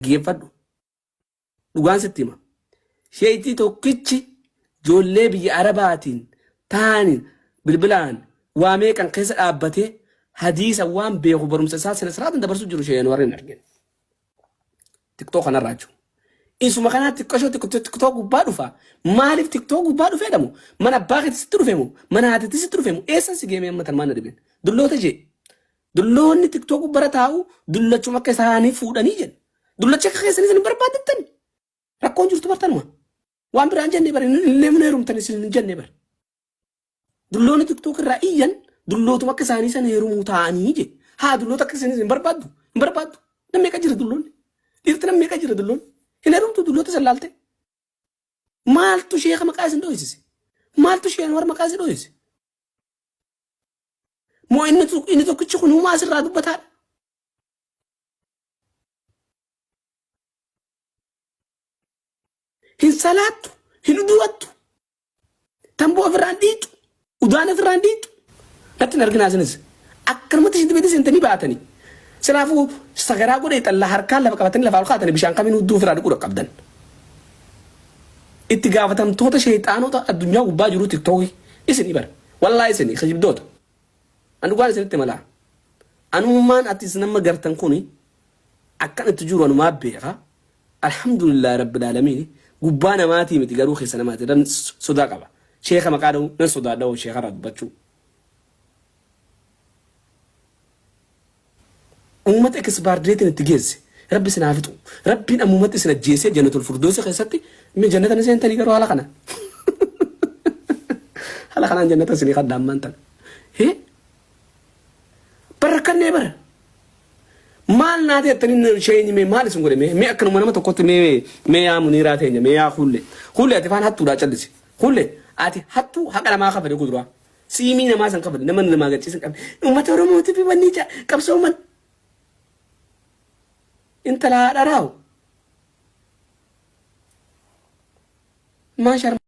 Dhaggeeffadhu. Dhugaan sitti hima. Sheeyxii tokkichi ijoollee biyya Arabaatiin taaniin bilbilaan waa meeqan keessa dhaabbatee hadiisa waan beeku barumsa isaa sina siraatiin dabarsu jiru shee warri hin argine. Tiktoo kanarraa jechuudha. Isuma kanaa xiqqashoo tiktoo gubbaa dhufa. Maaliif tiktoo gubbaa dhufee dhamu? Mana abbaa keetti sitti dhufe moo? Mana haatitti sitti dhufe moo? Eessan si geemee amma tan maal na dhibeen? Dulloota jee. Dulloonni tiktok gubbara taa'u dullachuma akka isaanii fuudhanii jedhu. Dullacha akka keessanii isin barbaaddattan. Rakkoon jirtu bartanuma. Waan biraan jennee bara illee mana heerumtan isin hin jennee bara. Dulloonni tiktok irraa iyyan dullootuma akka isaanii sana heerumuu taa'anii jedhu. Haa dulloota akka isaanii hin barbaaddu. Hin barbaaddu. Namni meeqa jira dulloonni? Dhiirti namni meeqa jira dulloonni? Hin heerumtu dulloota san laalte. Maaltu sheeka maqaa isin dho'isise? Maaltu shee Anwar maqaa isin dho'ise? Moo inni tokkichi kun uumaa asirraa dubbataadha? Hin salaattu, hin udu'attu, tamboo ofirraan dhiixu, udaan ofirraan dhiixu. Natti hin arginaa isinis. Akkanumatti isin dibee seentanii baatanii. Silaafuu sagaraa godhee xallaa harkaan lafa qabatanii lafaa ol kaatanii bishaan kamiin hudduu ofirraa dhiquu qabdan. Itti gaafatamtoota sheexaanota addunyaa gubbaa jiru tiktookii isin bara. Wallaahi isin kijibdoota. An dhugaan isinitti malaa. Anummaan ati isin amma gartan kuni akkan itti jiru anumaa beeka. Alhamdulillahi rabbil aalamiin. Gubbaa namaatii miti garuu keessa namaati. Nan sodaa qaba. Sheeka maqaa dha'uu nan sodaadha hoo sheeka irraa dubbachuu. Uummata ekisbaardireetiin itti geesse. Rabbi isin haa fixu. Rabbiin ammumatti isin ajjeesee jannatul furdoosi keessatti mee jannata ni seentanii garuu haala kana. Haala kanaan jannata isinii kadha ammaan tana. Hee? Bara kannee bara. Maal naa teettanii sheenyi mee maal isin godhe mee mee akkanuma nama tokkotti mee mee yaa muniiraa teenya mee yaa kuullee. Kuullee ati faan hattuudhaa callisi. Kuullee ati hattuu haqa namaa kafale kuduraa. Siimii namaa san kafale nama namaa gachiisan qabne. Uummata Oromootiif wanni ija qabsoo man. Intala haadha raawu. Maa sharma.